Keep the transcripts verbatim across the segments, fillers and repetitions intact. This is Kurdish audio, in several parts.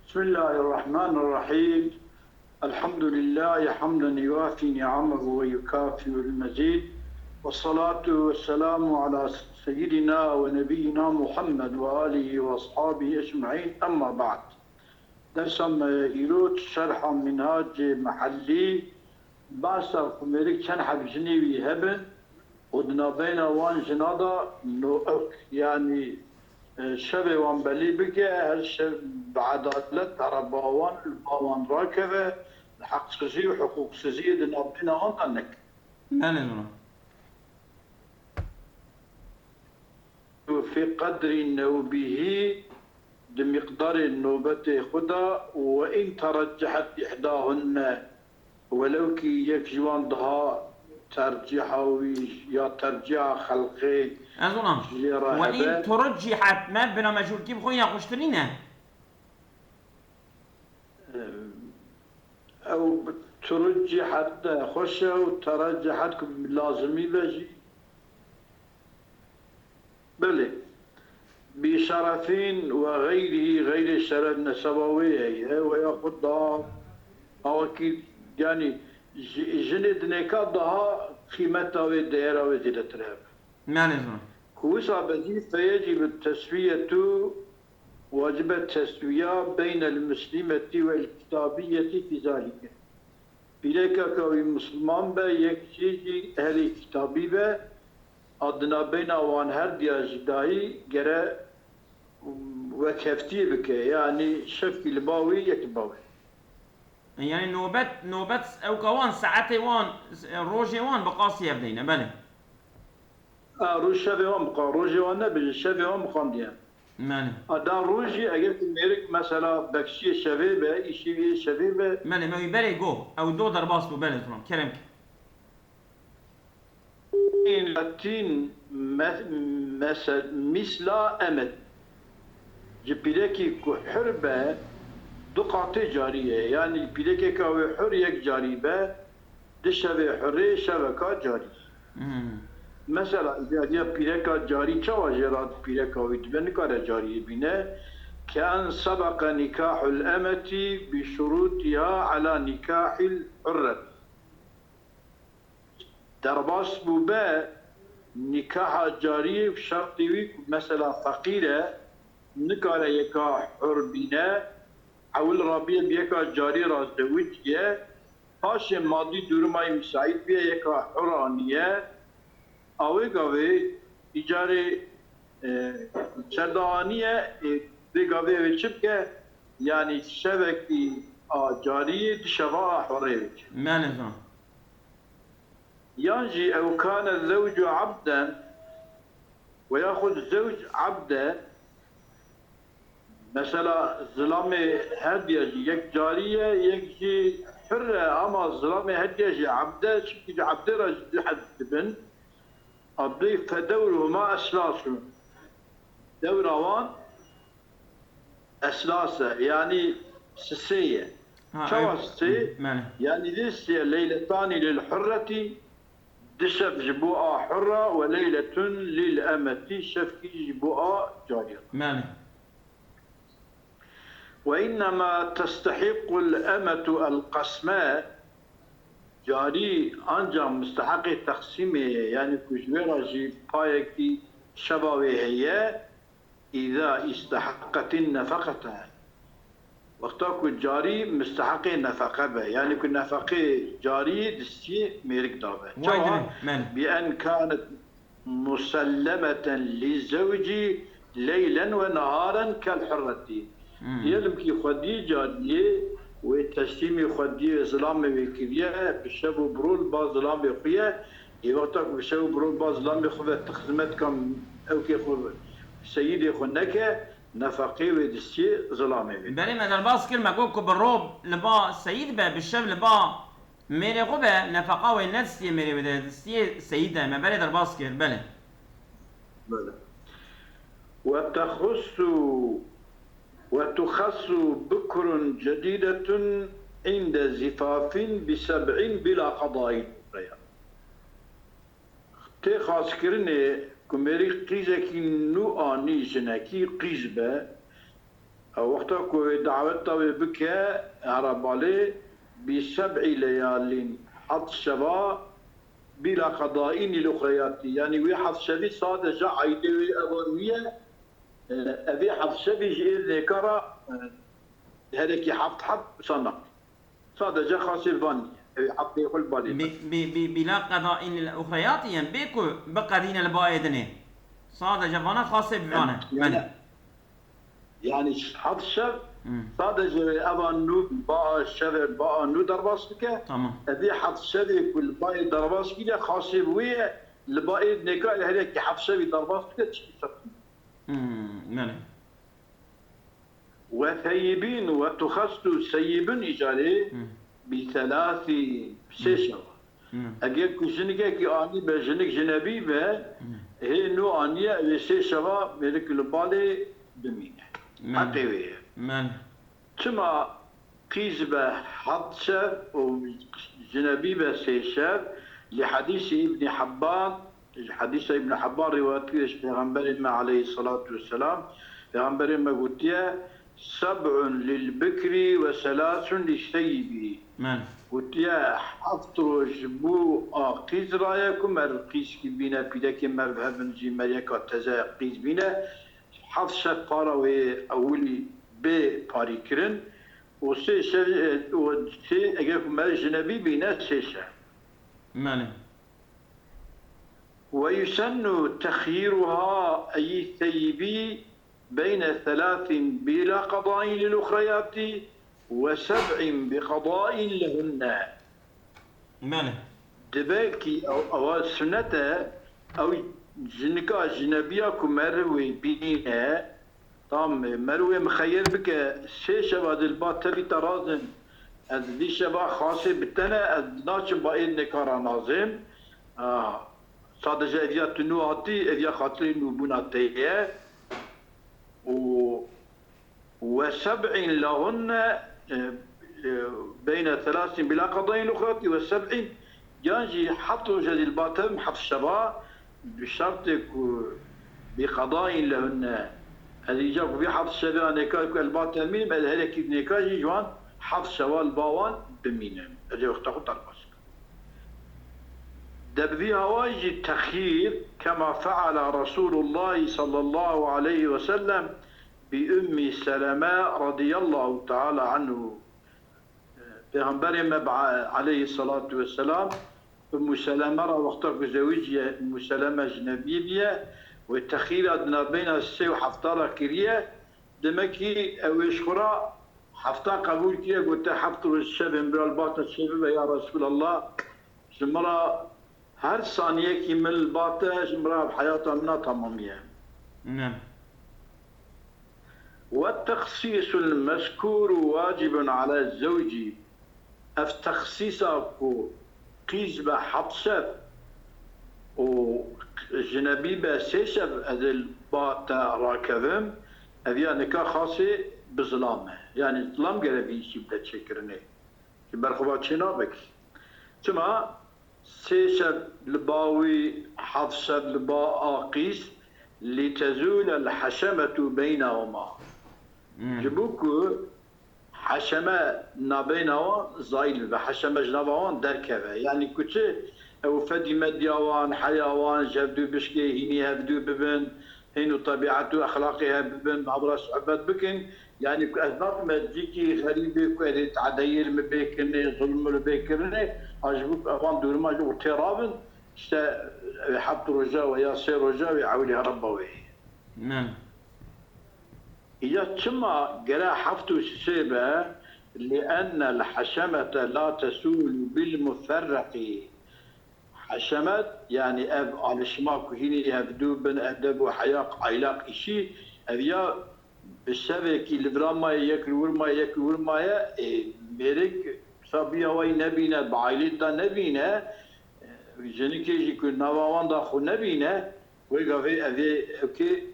بسم الله الرحمن الرحيم. الحمد لله حمدا يوافي نعمه ويكافئ المزيد. والصلاة والسلام على سيدنا ونبينا محمد وآله وأصحابه أجمعين. أما بعد. Dersa me îro şerha Minhacê Mehellî, behsa ku mêrik çend heb jinê wî hebin û di navbeyna wan jina de noewk, yanî, e, şevê wan belî bike, her şev bi edalet ereba wan li ba wan rakeve, heqsizî û hiqûqsiziyê di navbeyna wan de neke. Belê, zûna. Fi qedrî newbihî, di miqdarê nobetê xwe de, we in tereccehet îhdahunne, welewkî yek ji wan daha tercîha wî ya tercîha xelqê Ez onam. Jê re Ve in hebe. Turcihet me bina mecûlkî bi xwe ya xuştirî ne. Ew turcihet de xweş e û tereccehet ku lazimî be jî. Belê. Bi şerefîn ve xeyrî, xeyrê şeref neseba wê heye, we ya xwe da awakî, yanî ji-, jinê dinêka daha qîmeta wê, değera wê zêdetir hebe. Mane zûna. Ku wisa bezî feyecî bi teswiyetu, wacibe teswiya beynel muslimeti vel kitabiyeti fî zalike. Pîrekeka wî misliman be, yek jê jî ehlê kitabî be, a di navbeyna wan her diya jî dayî gere wekheftiyê bike, yanî şevkî li ba wê, yek li ba wê. Yanî nobet, nobet ewka wan, saetê wan, rojê wan bi qasî hev deyne, belê. A, roj şevê wan biqa-, rojê wan nebêje, şevê wan biqandiye. Belê. A, da rojî eger ku mêrik mesela bekçiyê şevê be, îşîviyê şevê be. Belê, me wî berê got. Ew do derbas bû, belê, tamam. Kerem ke. Latin me-, mese-, misla emet. Ji pîrekî ku hur be, du qatê carî ye. Yanî pîrekeka wê hur yek carî be, di şevê hurê şeveka carî. Hmm. Mesela, îdadiya pîreka carî çawa jê re pîreka wî dibe, nikare cariyê bîne. Ke en sebeqe nikahul emeti bi şurutiha ala nikahil hurreti. Derbas bûbe nîkaha cariyê û şertê wî ku mesela feqîr e, nikare yeka hur bîne, ewil rabiye bi yeka carî re zewiciye, paşê madî duruma wî misaît biye, yeka hur aniye, a wê gavê îcarê, e, çerda aniye, e, vê gavê ew ê çi bike? Yanî şevekî a cariyê di şeva a hurê bike. Mane zan. Yan jî ew kane zewcu abden ve yaxud zewc abde, mesela zilamê her diya jî yek carî ye, yek jî hur e, ama zilamê her diya jî abde, çimkî ji abdê re jî du heb dibin. Abdê fedewruhuma eslasun. Dewra wan eslas e, yanî sisê ye. Ha, Çawa ew, sisê? Mane. Yanî dê sisê leyletanî lil hurretî, di şev ji bo a hurra, we leyletun lil emetî, şevkî ji bo a carî. Mane. Ve innema testehiqul emetu el qesme, carî ancak misteheqê teqsîmê ye, yanî ku ji wê re jî payekî şeva wê heye, îza îsteheqetin nefeqete. Wexta ku carî misteheqê nefeqe be, yanî ku nefeqê carî distiyê mêrik dabe. Çawa? Bi en kanet musellemeten li zewcî leylen ve neharen kel hurretî. Hmm. Diyelim ki xwediyê cariyê wê teslîmî xwediyê zilamê wê kiriye, bi şev û bi rol ba zilamê xwe ye, ê wexta ku bi şev û bi rol ba zilamê xwe ve ti xizmet kam ewkê xwe seyîdê xwe neke, nefeqê wê distiyê zilamê wê. Belê me derbas kir, me got ku bi rol li ba seyîd be, bi şev li ba mêrê xwe be, nefeqa wê ne distiyê mêrê wê de, distiyê seyîd de, me berê derbas kir, belê. Belê. Ve texussu, ve tuxassu bikrun cedîdetun inde zifafin bi seb'in bila qadayin. Tê xaskirinê ku mêrî qîzekî nû anî jinekî qîz be, Wexta ku wê daweta wê bike, hera balê, bi seb'î leyalîn, heft şeva, bîla qedaîn lil uxreyatî. Yanî wê heft şevî sadece aîdê wê evan wî ye. E, evê heft şevî ji êr nêka re, e, herekî heft heb wisa nake. Sadece xasê van ye. Ew ê heftê xwe li balê Bi, bi, bi, bila qedaîn lil uxreyatî, yani bê ku biqedîne li bayê dinê. Sadece vana xasê bivane. Yani, yani, yani heft şev Hmm. sadece eva nû ba şevê ba nû derbas bike. Tamam. Evê heft şevê ku li bayê derbas kiriye xasê bi wê ye, li bayê nêka li herekî heft şevî derbas bike, çi şev. Hmm, yani. Ve seyyibîn ve tuxestu seyyibin îcarê Hmm. bi selasî sê Hmm. şeva. Hmm. Eger ku jinikekî anî be, jinik jinebî be, Hmm. hê nû aniye, ew ê sê şeva mêrik li balê bimîne. Hmm. Heqê wê ye. Hmm. Çima qîz be heft şev û jinebî be sê şev? Li hedîsê Îbnî Hebban, ji hedîsa Îbnî Hebban rîwayet kiriye ji Pêxemberê me aleyhisselatu vesselam. Pêxemberê me gotiye, "Seb'un lil bikri ve selasun lis seyyibî." Men. Gotiye, heft roj ji bo a qîz raye ku mer qîzkî bîne, pîrekê merv hebin jî, mer yeka teze qîz bîne, heft şev para wê ewilî bê parîkirin û sê şev, e, û sê, eger ku mer jinebî bîne, sê şev. Mane. Ve yusennu texyîruha eyî seyyibî beyne selâsin bîla qedâin lil uxreyatî ve seb'in bi qedâin lehunne. Mane. Divê kî ew, ewa sunnet e, ew jinika jinebiya ku meriv wê bîne, tam meriv wê mixeyir bike, sê şeva di li ba tevî te razim, ez vî şeva xasê bi te ne, ez naçim ba êdnê kara nazim. Ah, sadece eviya tu nû hatî, eviya xatirê nûbûna te ye. Û Ve seb'in lehunne, e, e, beyne selasin bila qadayîn uxrati ve seb'in, yan jî heft roje dî li ba tevim heft şeva, bi şertê ku bi qadayîn lehunne, ez îca ku vî heft şevê nêka ku ez li ba tevim, ez herekî nêka jî ji wan heft şeva li ba wan bimînim. Ez ê wexta xwe derbas kim. De bi vî hawa jî texyîr, kema feala Resulullah sallallahu aleyhi ve sellem, bi Ümmî Seleme radiyallahu teala anhu. Pêxemberê me bi a-, aleyhissalatu vesselam, Ümmü Seleme ra wexta ku zewiciye, Ümmü Seleme ji nebiyê biye, wê texîra di navbeyna sê û hefta ra kiriye, demekî ew ê ji xwe ra hefta qebûl kiriye, gote, heft roj şevên bira li ba te çêbibe, ya Resulallah, ji min ra Her saniyekî min li ba te ji min re heyata min a tamamiye. Ne. Ve texsîsul mezkûru wacibun ala zewcî. Ev texsîsa ku qîz be heft şev û jinebî be sê şev ez ê li ba te rakevim, ev ya nika xasê bi zilam e. Yanî zilam gere vî îşî bide çêkirinê. Ji ber xwe va çê nabe kî. Çima? Sê şev li ba wî, heft şev li ba a qîz, lî tezûle l heşemetu beynehuma. Hmm. Ji bo ku heşeme nabeyna wan zayîl bibe, heşeme ji nava wan derkeve. Yanî ku çi? Ew fedî medya wan, heya wan, ji hevdû bişkê, hînî hevdû bibin, hîn û tebîet û exlaqê hev bibin, bi hev re sohbet bikin. Yanî ku ez naçime cîkî xerîbê ku erê tadeyê li min bê kirinê, zulm li bê kirinê, a ji bo ku evan dûrima ji ortê rabin, işte, e, heft roja we ya sê roja wê ewilî hereba wê. Ne. Ya çima gere heft û sê be? Li enne l heşemete la tesûlu bil muferreqî. Heşemet, yanî ev alişma ku hînî hevdû bin edeb û heyaq, aylaq îşî, ev ya bi şevekî li vira maye, yek li wir maye, yek li wir maye, ê, mêrik sabiya wayî nebîne, bi ailê de nebîne, ê, jinikê jî ku nava wan de xwe nebîne, wê gavê evê ewkê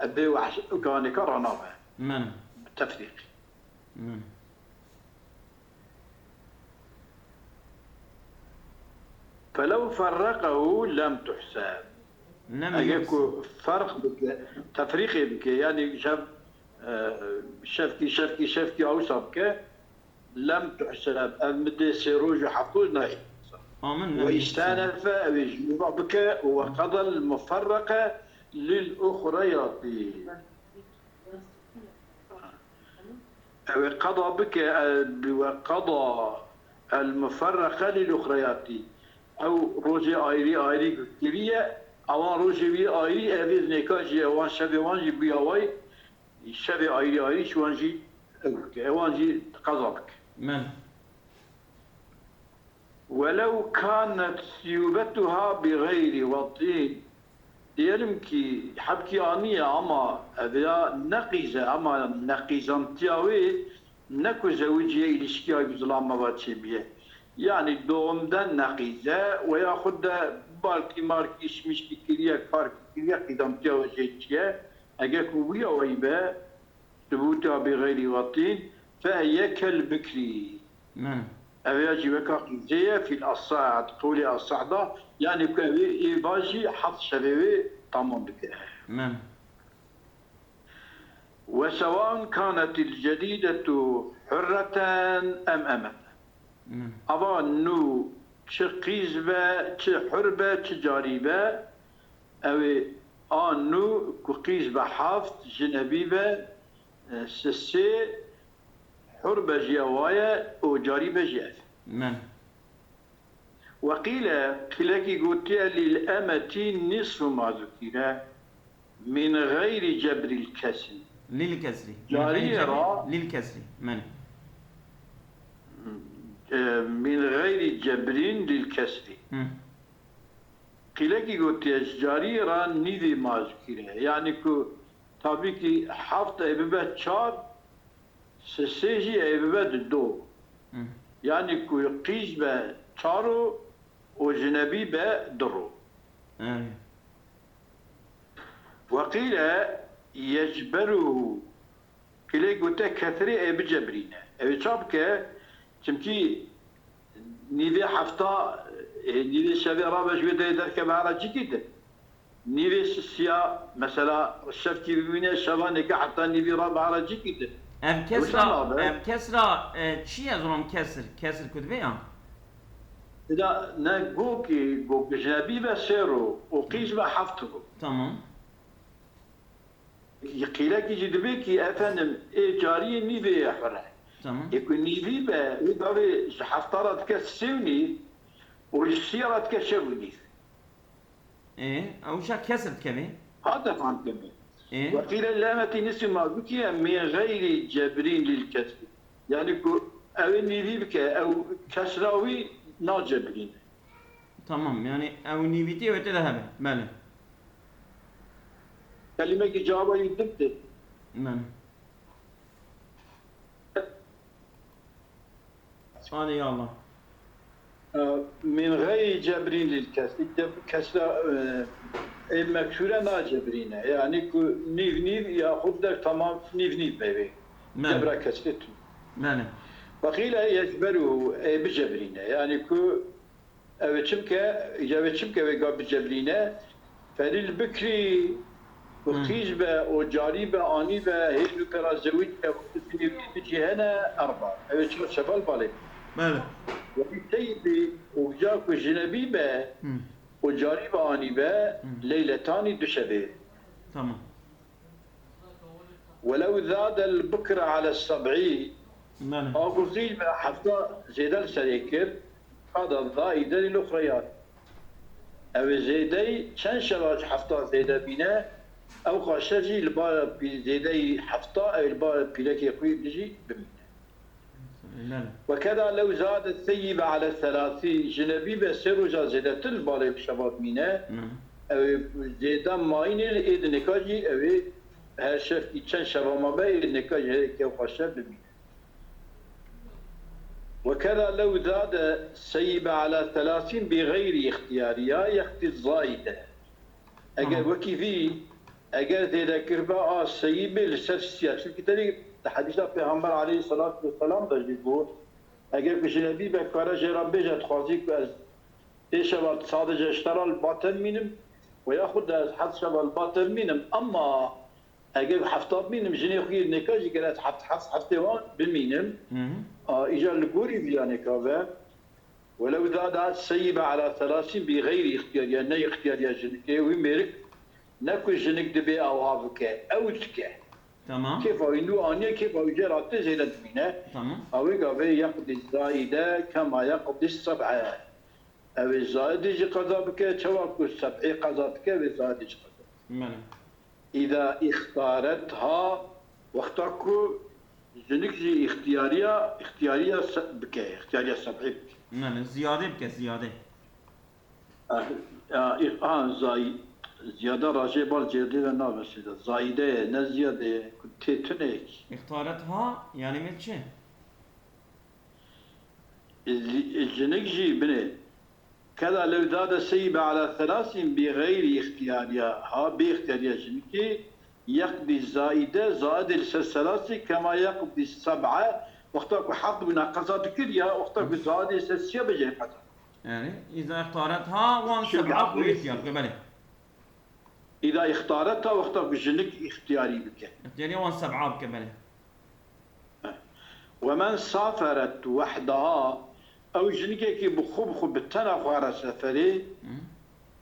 Ebê wehş û kanêka ranabe. Min. Bi tefrîq. Min. Felew ferreqehu lem tuhseb. Eger ku ferq bike, tefrîqê bike, yanî ji hev e, şevkî, şevkî, şevkî awsa bike, lem tuhseb, ev midê sê roj û heft roj nayê. Amin, lem Ve tuhseb. istenefe, ew ê jûva bike, û ve qedel muferreke lil uxreyatî. Ew ê qeda bike, e, bi we qeda el muferreke lil uxreyatî. Ew rojê ayrî ayrî kiriye, ewan rojê wî ayrî, ev ê nêka jî, ewan şevê wan jî bûya way, şevê ayrî ayrî ji wan jî ew bike, ewan jî qeza bike. Men. Welew kanet siyubetuha bi gayri vat'in. Diyelim ki hebkî aniye ama ev ya neqîze ama neqîzantiya wê ne ku zewiciye îlişkiya bi zilama va çêbiye. Yani doğumden neqîze veya xud de balkî markî işmişkî kiriye, karkî kiriye, qîzantiya wê jê çiye. Eger ku wiya wey be, Subûta bi xeyrî vatîn, fe ye kel bikrî. Men. Ev ya jî weka qîzê ye, fîl asah, qewlê asah da, yani ku ev ê va jî heft şevê wê tamam bike. Men. Ve sewaun kanetil cedîdetu hurreten em emeten. Men. Ava nû çi qîz be, çi hur be, çi carî be, ew ê a nû ku qîz be heft, jinebî be, e, sisê, hur be jî ewa ye û carî be jî ev. Men. Weqîle, qîlekî gotiye, lil emetî nisfu ma zukîre min xeyrî cebrîl kesrî. Lil kesrî. Cariyê ra. Lil kesrî. Men. E, min xeyrî cebrîn lil kesrî. Hı. Qîlekî gotiye, ji cariyê ra nîvê ma zikîre. Yani ku tabî ki heft ê bibe çar, sisê jî ê bibe di do. Hı. Yani ku qîz be çar û, û jinebî be di ro. Hı. Weqîle yecberuhu. Qîlê gote kesrê ê bicebrîne. Ew ê ça bike? Çimkî nîvê hefta, e, nîvê şevê rabe ji wê derê derkeve hera cîkî din. Nîvê sisiya, mesela şevkî bimîne, şeva nêke heta nîvî rabe hera cîkî din. Ev kesra, ev kesra, e, çi ye zilam kesir? Kesir ku dibê ya? Dida ne gokî, gok jinebî be sê ro û qîz be heft ro. Tamam. Qîlekî jî dibê kî efendim ê cariyê nîvê ye hur e. Tamam. Ê ku nîvî be, wê gavê ji hefta re dike sê û nîv û ji sî re dike şev û nîv. Ê, ew şa kesir dikeve. Hate fam keme. Ê. Weqîle lemetî nisî ma zukîre min xeyrî cebrîn lil kesrî. Yani ku ew ê nîvî bike, ew kesra wî nacebrîne. Tamam, yani ew nîvîtî ew ê tê de hebe. Belê. Kelîmekî cewaba wî din tê. Belê. Hadi ya Allah. E, min xeyrî cebrîn lil kesrî. Ceb-, kesra, e, ê meksûre nacebrîne. Yani ku nîv nîv ya xud der tamam nîv nîv be wê. Belê. Cebra kesrê tune. Belê. Weqîle yecberuhu, ê bicebrîne. Yani ku Ew ê çi bike? Ya wê çi bike wê ga bicebrîne? Felil bikrî, ku Hı. qîz be û carî be, anî be, hê nûke ra zewicî ye, xwe bifinî wî bicî hene, erba. Ew ê çar şeval balê. Belê. Welî seybî, û ca ku jinebî be, Hı. û carî be, anî be, Hı. leyletanî du şevê. Tamam. Welew zadel bikre ale seb'î, Belê. a ku qîz be hefta zêde li serê kir, qada zaîde lil uxreyat. Ew ê zêdeyî çend şeva ji hefta zêde bîne, ew xaşe jî li ba pî-, zêdeyî hefta ew li ba pîrekê xwe dijî bimîne. Belê. Wekeda lew zade seyyîbe ale selasî, jinebî be sê roja zêdetir li balê şeva bimîne, Hı. ew ê zêde mayînê li ê dinika jî ew ê her şevkî çend şeva mabe ê dinika jî herêkê xwe şev bimîne. Wekeda lew zade seyyîbe ala selasîn bi xeyrî îxtiyarî ya yextî zayîde. Eger Tamam. wekî vî, eger zêdekir be a seyîbê li ser sisiya, çimkî tenê di hedîsa Pêxember aleyhisselatu vesselam de jî got, eger ku jinebî be kare jê re bêje, dixwazî ku ez pêş şeva sadece ji te re li ba te bimînim, we yaxud ez heft şeva li ba te bimînim, emma Eger hefta bimînim, jinê xwe yê nêka jî gere ez heft, heft, heftê wan bimînim. Hı hı. A, îcar li gorî vî ya nêka ve, welew zade seyibe ala selasîn bi xeyrî îxtiyariya, ne îxtiyariya jinikê, wî mêrik ne ku jinik dibê ewha bike, ew dike. Tamam. Kêfa wî nû aniye, kêfa wî jê re tê zêde dimîne. Tamam. A wê gavê yeqdî zaîde kema yeqdî seb'e. Ew ê zaîdê jî qeza bike, çawa ku seb'ê qeza dike, wê zaîdê jî qeza bike. Belê. Îza îxtaretha, wexta ku jinik jî îxtiyariya, îxtiyariya se-, bike, îxtiyariya seb'ê bike. Belê, ziyade bike, ziyade. Ah, ah, ah, zay-, ziyade rajê bal cêdê ve nabe sêde. Zayide ye, ne ziyade ye. Ku tê tunekî. Îxtaretha, yani me çi? Zi-, jinik jî binê. Keda lew zade seyibe ala selasîn bi xeyrî îxtiyariya, ha, bê îxtiyariya jinikê, yeqdî zaîde, zaîdê li ser selasî, kema yeqdî seb'e, wexta ku heft bûna qeza dikir ya, wexta ku zaîdê ser siya bêje qeza. Yani, îza îxtaretha wan Şimdi seb'a ku abi- îhtiyar bike, belê. Îza îxtareta wexta ku jinik îxtiyarî bike. Îhtiyariya wan seb'a bike, belê. Ve men saferet wehdaha, ew jinikekî bi xwe bi xwe bi tena xwe re seferê, Hı.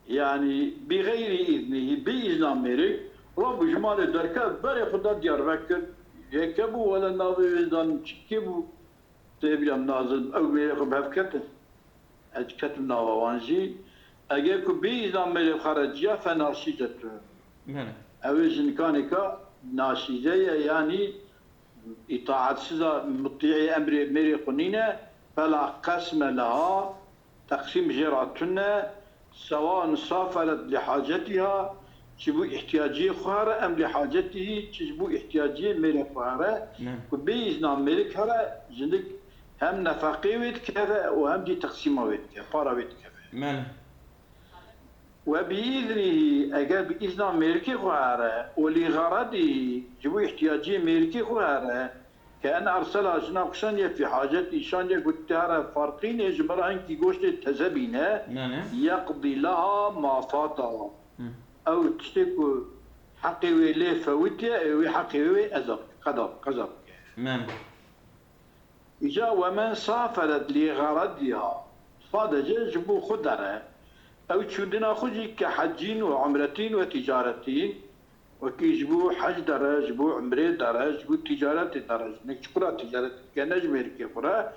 yanî bi xeyrî îznihî, bi îzna mêrik, rabû ji malê derket, berê xwe da Diyarbekir, yeke bû, wele navê wê zanim çikê bû, tê bîra min nazim, ew mêrê xwe bi hev ketin. Ez ketim nava wan jî. Eger ku bê îzna mêrê xwe re ciya fe naşîze tu. Belê. Ew ê jinikanê ka naşîze ye, yanî îtaatsiza, mutî'ê emrê mêrê xwe nîne, fela qesme leha, teqsîm jê re tune, sewaun saferet li hacetîha, ji bo îhtiyaciyê xwe here em li hacetî, çi ji bo îhtiyaciyê mêrê xwe here, Ne. ku bê îzna mêrik here, jinik hem nefeqê wê dikeve û hem jî teqsîma wê dike, para wê dikeve. Belê. Ve bi îznihî, eger bi îzna mêrikê xwe here, û lî xeredihî, ji bo îhtiyaciyê mêrikê xwe here, ke en ersela jina xwe şandiye fî hacetî, şandiye ku te here farqînê ji ber hinkî goştê teze bîne, Ne, ne. yeqdî leha ma fata. Hı. Ew tiştê ku heqê wê lê fewitiye, ew ê heqê wê eza bike, qeda, qeza bike. Belê. Îca we men saferet lî xerediha, sadece ji bo xwe dere. Ew çûndina xwe jî ke hecîn û umretîn û tîcaretîn, wekî ji bo hec dere, ji bo umrê dere, ji bo tîcaretê dere. Jinik çiqura tîcaret dike, ne ji mêrikê xwe re.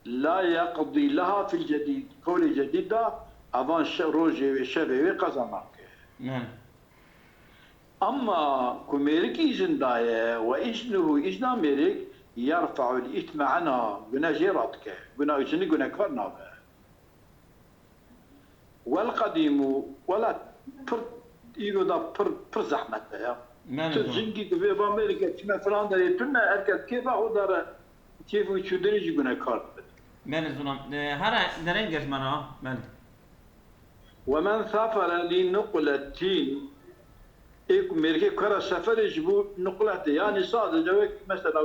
La yeqdî leha fil cedîd. Qewlê cedîd de evan şe-, rojê wê, şevê wê qeza nake. Ne. Emma ku mêrik îzin daye, we îznuhu, îzna mêrik, yerfe'ul îtme anha, gune jê radike, guna jinik gunekar nabe. Wel qedîmu, wela pir, îro da pir, pir zehmet e ya. Ne, Tu ne. jingî ku vê ba mêrike çime filan derê tune, her kes kêfa xwe dare, kêf û çûdinê jî gunekar dibe. Belê, Zulam. E, here dereng geş me re, ha. Belê. Ve men safere lî nuqletîn, ê ku mêrikê kara seferê ji bo nuqletê, yanî sadece wek mesela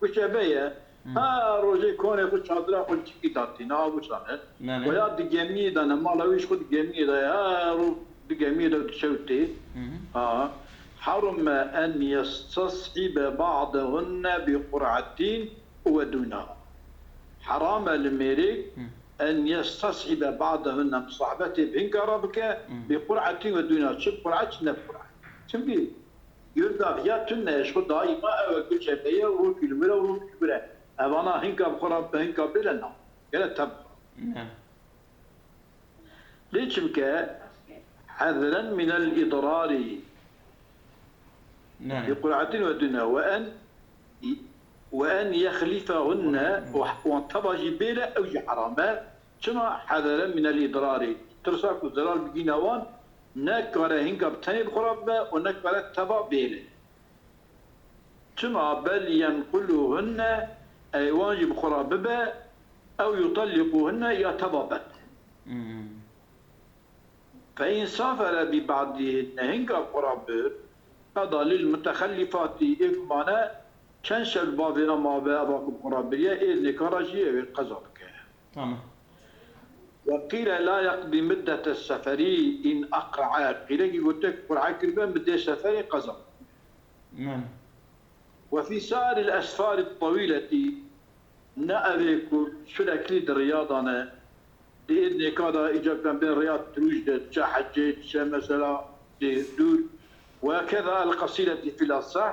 kuçebe ye, Hı. her rojê konê xwe çadira xwe çikî datîne, a wisa ne. Ne, ne. Veya di gemiyê de ne, mala wî ji xwe di gemiyê de ye, her roj di gemiyê de diçe û tê. Hı hı. Ha. Harume en yesteshibe ba'dehunne bi qur'atin ve dûneha. Heram e li mêrik Hı. en yesteshibe ba'dehunne, musahbetê bi hinka re bike, Hı. bi qur'atin ve dûneha. Çi bi qur'a, çi ne bi qur'a. Çimkî girda ya tune, ji xwe daîma ew e, guçebe ye, rûkî li wir e, rûkî li wir e. Evana hinka bi xwe re, bi hinka bêle na. Gere teb. Ne. Lê çimke hezren minel idrarî. Ne. Bi qur'atin ve dûne ve en, ve en yexlîfehunne, û wan teba jî bêle, ew jî heram e. Çima? Hezeren minel idrarî. Tirsa ku zerar bigîne wan, ne kare hinka bi tenê bi xwe re bibe û ne kare teba bêle. Çima? Bel yenquluhunne, ey wan jî bi xwe re bibe, ew yutalliquhunne, ya teba bed. Hmm. Fe in safere bi ba'dihinne, hinka bi xwe re bir, qeda lil mutexellifati, ê ku mane çend şev li bavê re mabe, eva ku bi xwe re biriye, ê nêka re jî ew ê qeza bike. Tamam. Ve qîle la yeqdî middete seferî in eqre'e. Qîlekî gote ku qur'e kiribe, middê seferê qeza. Men. وفي سائر الأسفار الطويلة، ne ev ê ku sürekli di riya de ne, di êdnêka de îcar bikin bên riya dirûj de, diçe hecê, diçe mesela dê dûr. وكذا القصيرة في الأصح.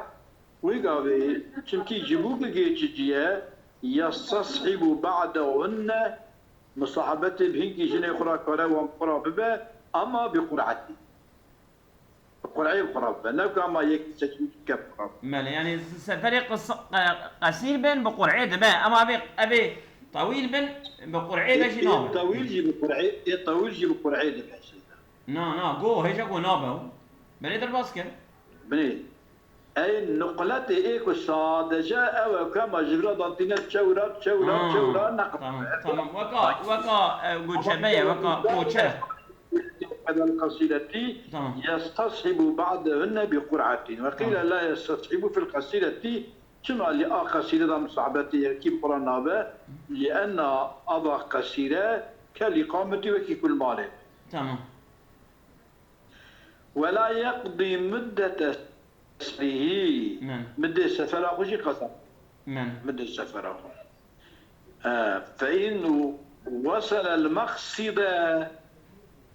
Wê gavê, çimkî ji bo bigê çi cî ye, يستصحب بعدهن, musahabetê bi hingî jinê xwe re kare wan bi xwe re bibe, ama bi qur'etî. Bi qur'ê bi xwe re bibe. Ne ku ama yek seçim dike bi xwe re bibe. Belê, yanî seferê qis- qe- qesîr bin bi qur'ê dibe, ama evê, evê tewîl bin bi qur'ê ve jî Ê nabe. Tewîl jî bi qur'ê, ê tewîl jî bi qur'ê dibe şeyda. Na, na, go, hêja go nabe o. Belê derbas kir. Binê. Ey nuqletê ê ku sadece ew e ku hema ji vira datîne çewra, çewra, Ha, çewra neql. Tamam, tamam. Weka, weka e, goçebe ye, weka koçer e. Qedel qasîretî Tamam. Yestashibu ba'dehunne bi qur'atin. Ve qîle Tamam. La yestashibu fil qasîretî. Çima li a qasîre de musabetê yekî bi Quran nabe? Li enna ava qasîre kel îqameti wekî kul malê. Tamam. Wela yeqdî muddete sefrihî. Men. Middê sefera xwe jî qeza. Men. Middê sefera xwe. E, fe in wesele l meqsîde,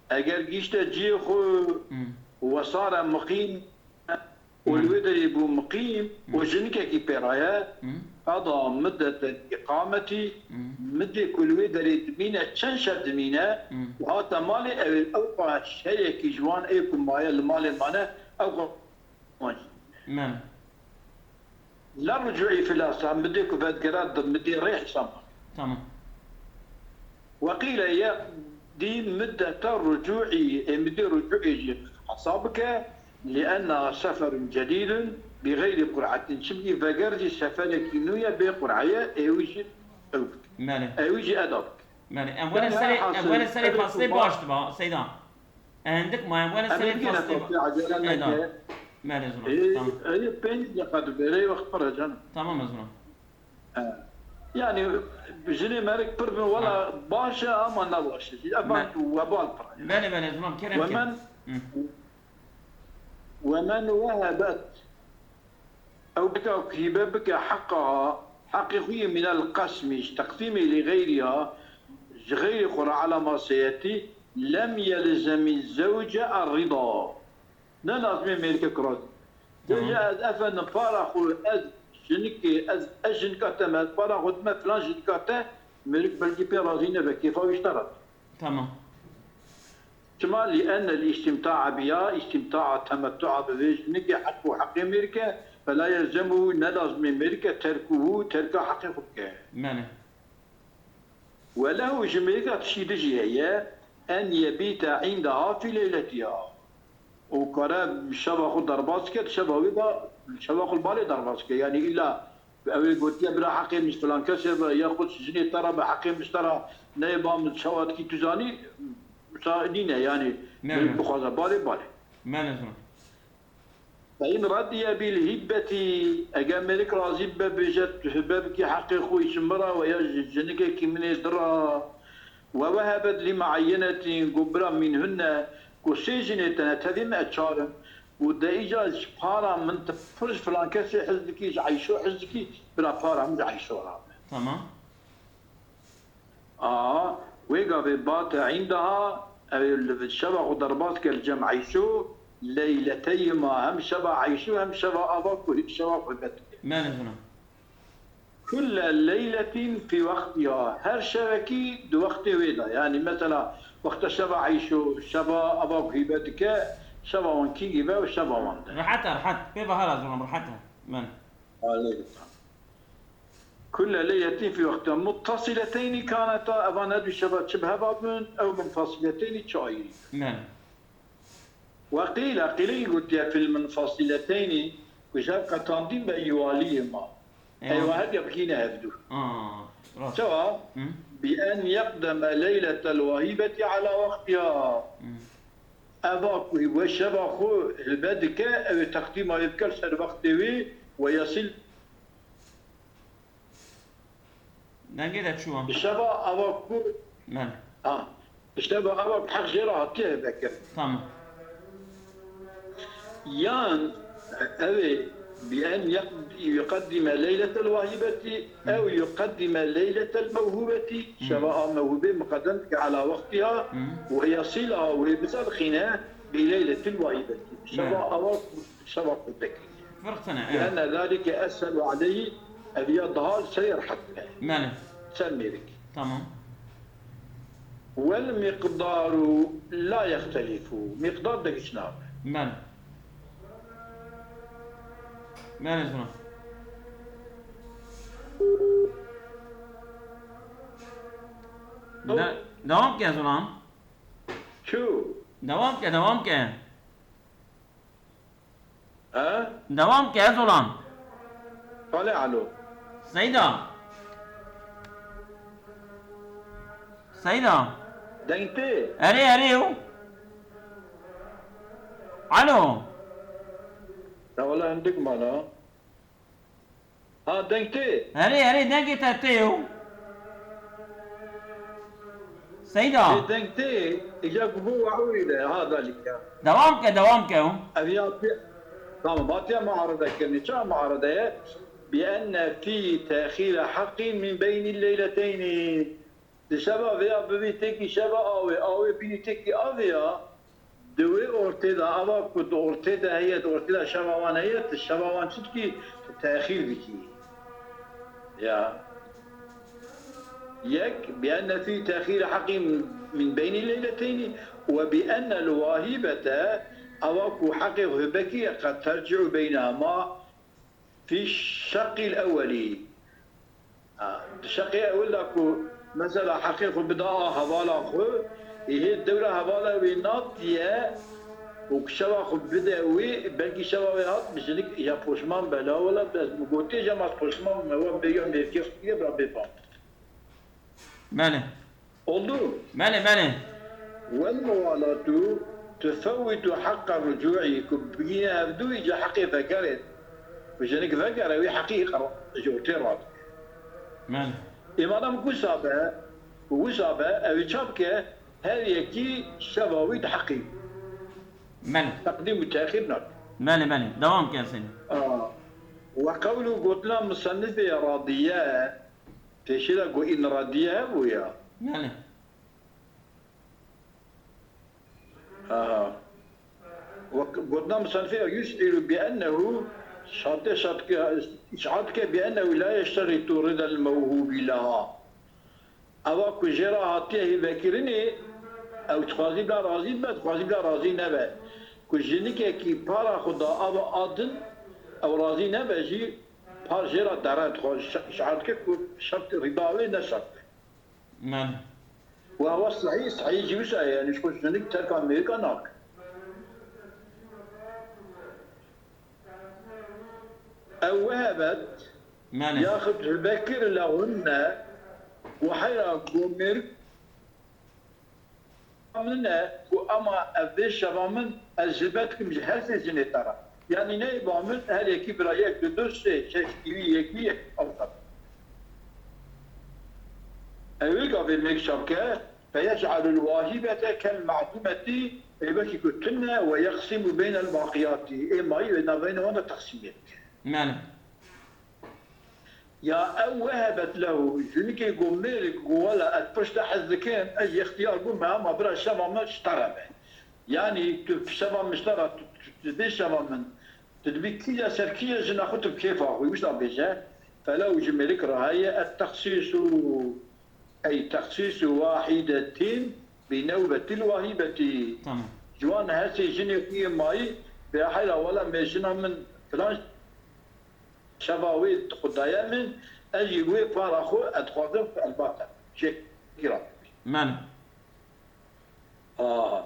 eger gîşte cihê xwe, Hmm. wesare muqîm, û li wê derê bû muqîm û Hmm. jinikekî pê re ye, Hmm. qeda muddete îqametî, Hmm. middê ku li wê derê dimîne, çend şev dimîne Hmm. û hate malê, ew ê ew xwe şeyekî ji wan ê ku maye li malê mane, ew xwe Men. La rucu'î fil asah, midê ku vedigere di midê rê hesab. Tamam. Ve qîle yeqdî middete rucu'î, ê midê rucu'ê jî hesab bike, li enna seferun cedîdun bi xeyrî qur'etin. Çimkî veger jî seferekî nû ye, bê qur'e ye, ê wî jî ew bike. Belê. Ê wî jî eda bike. Belê. Em were Yanî serê, her em hasil, were serê ev ê faslê ku baş diba, Seyda. Hindik maye were Em serê ê bigîne faslê. Faslê, acele Ê, neke. Tamam. Mele zura. Ê, Tamam. Ê, pênc deqa dibêre, wextpir e canım. Tamam ez zura. He. Yani jinê merik pir bin, wela Ha. Baş e ama ne baş e. Ev Me- webal pir e. Bele bele zura kerem Ve ker. Men Hı. Ve men wehebet Ew bika ku hîbe bike heqa, heqê xwe yê mînel qesmî, ji teqdîmê lê xeyrî ya, ji xeyrê xwe re ela ma seyetî, lem yelzemî zewce er rida. Ne lazimê mêrike ku razî. Tamam. Vêce ez efendim para xwe, ez jinikê, ez, ez jinika te me, ez para xwe dime filan jinika te, mêrik belkî pê razî nebe, kêfa wî ji te re. Tamam. Çima? Li enne l-îstîmta'a biha, îstîmta'a temettu'a bi vê jinikê heq û heqê mêrike, fela yelzemuhu, ne lazimê mêrike terkuhu, terka heqê xwe bike. Belê. Ve lehu, ji mêrika tiştî din jî heye, en yebîte indaha fî leyletiha. Û kare şeva xwe derbas ke, di şeva wê de, şeva xwe li balê derbas ke. Yanî îlla Ew ê gotiye bira heqê min ji filan kesê be, ya xwe ji jinê te re be, heqê min ji te re neyê, ba min çawa dikî tu zanî, wisa nîne, yanî Ne, mêrik ne. Bixwaze balê, balê. Me ne zon. Fe in radiye bil hibbetî, eger mêrik razî be, bêje tu hibe bikî heqê xwe ji min re we ya ji jinikekî min ê di re. Ve wehebet li muayyenetî, got bira mînhunne, got sê jinê tene tevî me, ez çar im. Got de îca ji para min tu pir ji filan kesê hez dikî, ji Eyşo hez dikî, bira para min ji Eyşo rabe. Tamam. A, wê gavê bate indaha, ew ê li şeva xwe derbas ke li cem Eyşo, leyleteyhima, hem şeva Eyşo hem şeva ava ku şeva xwe bet dike. Me ne zon. Kulle leyletin fî wextiha, her şevekî di wextê wê de. Yanî mesela wexta şeva Eyşo, şeva ava ku hîbe dike, şeva wan kî hîbe û şeva wan de. Rehet e, rehet. Pê ve hera zilam, rehet e. Men. Aleykum. Kulle leyletin fî wextiha. Muttasileteynî kaneta, evan her du şeva çi bi heva bin, ew munfasileteynî çi ayîrî. Men. Ve qîle, qîleyî gotiye fil munfasileteynî, ku ji hev qetandîn be yûaliyê ma. Eywa. Eywa her ya bikîne hevdû. Aa, rast. Çawa? Hı? Bi en yeqdeme leyletel wahîbetî ala wextiha. Hı. Eva ku we şeva xwe hilbe dike, ew ê teqdîma wê bike li ser wextê wê, we yasil Dengê de çû. Bi şeva ava ku Men. Ha. Bi şeva ava ku heq jê re hatiye vekirin. Tamam. Yan ev ê بأن يقد-، يقدم ليلة الواهبة أو يقدم ليلة الموهوبة، شەوە a mewhûbê miqedem dike ala wextiha, û hê ya sîla û hê biselxîne bi leyletil wahîbetî. Şeva awa, şeva kurdekî. Firqtine, evet. لأن ذلك أسهل عليه, ev ya daha li ser rehet be. Belê. Ser mêrik. Tamam. والمقدار لا يختلف. Miqdar de giş nabe. Belê. Belê, Zulam. De-, devam ke, Zulam. Çu? Devam ke, devam ke. He? Devam ke, Zulam. Fale alo. Seyda. Seyda. Deng tê? Erê, erê, yo. Alo. Ya wala hindik mana. Ha, deng tê? Erê, erê, dengê te tê yo. Seyda. Ê, deng tê, îca ku bû we'ûrî de, ha, dalîka. Devam ke, devam ke yo. Ev ya pê-, tamam, hatiye muarede kirinî. Ça muarede ye? بأن في تأخير حق من بين الليلتين. Di şeva vêya bibî têkî şeva awê, awê bînî têkî avê ya, di wê ortê de, ava ku di ortê de heye, di ortê de şeva wan heye, di şeva wan çi dikî? Tu texîr dikî. Ya. Yek, بأن في تأخير حق من بين الليلتين، وبأن الواهبة, ava ku heqê xwe hibekî, قد ترجع بينهما في الشق الأول. Ha, di şeqê ewil de ku mesela heqê xwe bida a hevala xwe, ê hê dewra hevala wê natiye û ku şeva xwe bide wê, belkî şeva wê hat, bi jinik ya poşman be, la wela ez bi gotiye jema poşman me, we bêya mêrkê xwe bira bê bam. Belê. Oldu. Belê, belê. والموالاة تفوت حق الرجوع, ku bigîne hevdû îca heqê vegerê. Ku jinik vegere, wî heqî ji ortê radike. Belê. Ê madem ku wisa be, ku wisa be, ew ê ça bike, her yekî şeva wî di heqî. Belê. Teqdîm û texîr nake. Belê, belê. Devam ke, Seyda. Aa. Ve qewlu, gotina musennifê radiye, Pêşî de ku in radiye hebû ya. Belê. Aha. Wek gotina musannifê, يشعر بأنه, şartê şart ke, îşar dike, بأنه لا يشترط رضا الموهوب لها. Eva ku jê re hatiye hêvekirinê, ew dixwazî bila razî be, dixwazî bila razî nebe. Ku jinikekî para xwe da ava a din, ew razî nebe jî, par jê re dere, dixwaze, îşar dike ku şart, rîda wê ne şart e. Belê. Û ewa sehî, sehî jî wisa ye, yanî ji xwe jinik terka mêrika nake. Ew wehebet, belê, yaxud hibekir lehunne, ku heyra ku mêrik min e, ku ema ev vê şeva min, ez hilbet dikim ji her sê jinê te re. Yanî neyê ba min, her yekî bira yek, du, du, sê, şeş, hîvî, yekî, yek, ew qat. Ew ê gavê mêk çavke, فيجعل الواهبة كالمعدومة, ê wekî ku tune, ويقسم بين الباقيات, ê mayî wê navbeyna wan de teqsîmê bike. Belê. Ya ew wehebet lehu, jinikê ku mêrik ku wela ez pişt te hez dikim, ez ixtiyar bûm, me hema bira şeva min ji te re be. Yanî tu şeva min ji te re, tu, tu, tu dibê şeva min, tu dibî kîja ser kîja jina xwe tu bi kêfa xwe, wisa bêje, felehu ji mêrik re heye, التخصيص, أي تخصيص واحدة بنوبة الواهبة. Tamam. Ji wan her sê jinê xwe yê mayî, bê heyra wela me jina min filan şeva wê xwe daye min, ez jî wê para xwe ez dixwazim ku elbate jê kî re. Belê. Aha.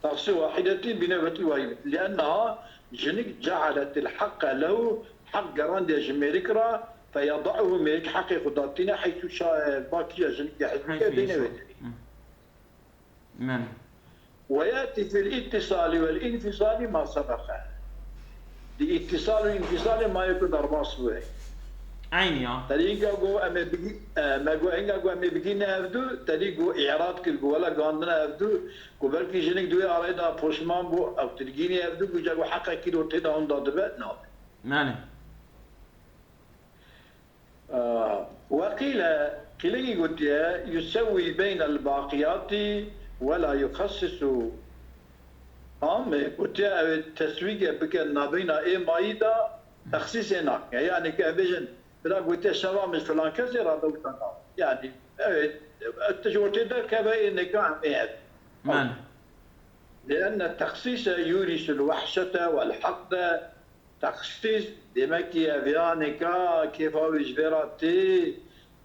Taxsî wahîdetî bîne vetil wahî. Lîenneha jinik cealetil heqqa lehu, heq gerandiye ji mêrik re, feyadaûhu, mêrik heqê xwe datîne, heysu şa-, ba kîja jinik de hez bike, bîne vetilî. Belê. ويأتي في الاتصال والانفصال ما سبق. Di îtîsal û înfîsalê mayê ku derbas bûye. Eynî ya. Terî hinga ku em ê bigî-, e, me ku hinga ku em ê bigîne hevdu, terî ku îrad kir ku wela gandine hevdu, ku belkî jinik di wê arayê de poşman bû, ew tilgînî hevdu, ku ca ku heqekî li ortê de hunda dibe, nabe. Belê. Weqîle, qîlekî gotiye, yusewî beynel baqiyatî wela yuxessisu. Tamam mı? Gotiye ew ê teswîge bike nabeyna ê mayî de texsîsê nake. Yani ke em bêjin, bira gotiye şeva min ji filan kesê re de wisa nake. Yani ew ê, tu ji ortê derkeve ê nêka em ê hev. Belê. Lîenne texsîse yûrîsul wehşete wel heqde. Texsîs, demek ki ev ya nêka kêfa wî ji vê re tê,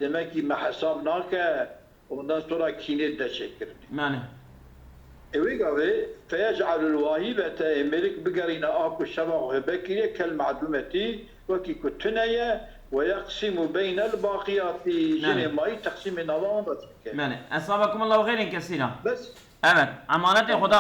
demek ki me hesab nake, ondan sonra kînê de çêkirinê. Belê. Ê wê gavê, feyec'alul wahîbete, ê mêrik bigerîne a ku şeva xwe hebe kiriye, kel ma'dûmetî, wekî ku tune ye, we yeqsîmu beynel baqiyatî, Belê. jinê mayî teqsîmê nava wan de dike. Belê. Esabakumullahu xeyrên kesîra. Bes. Evet. Emanetê Xuda.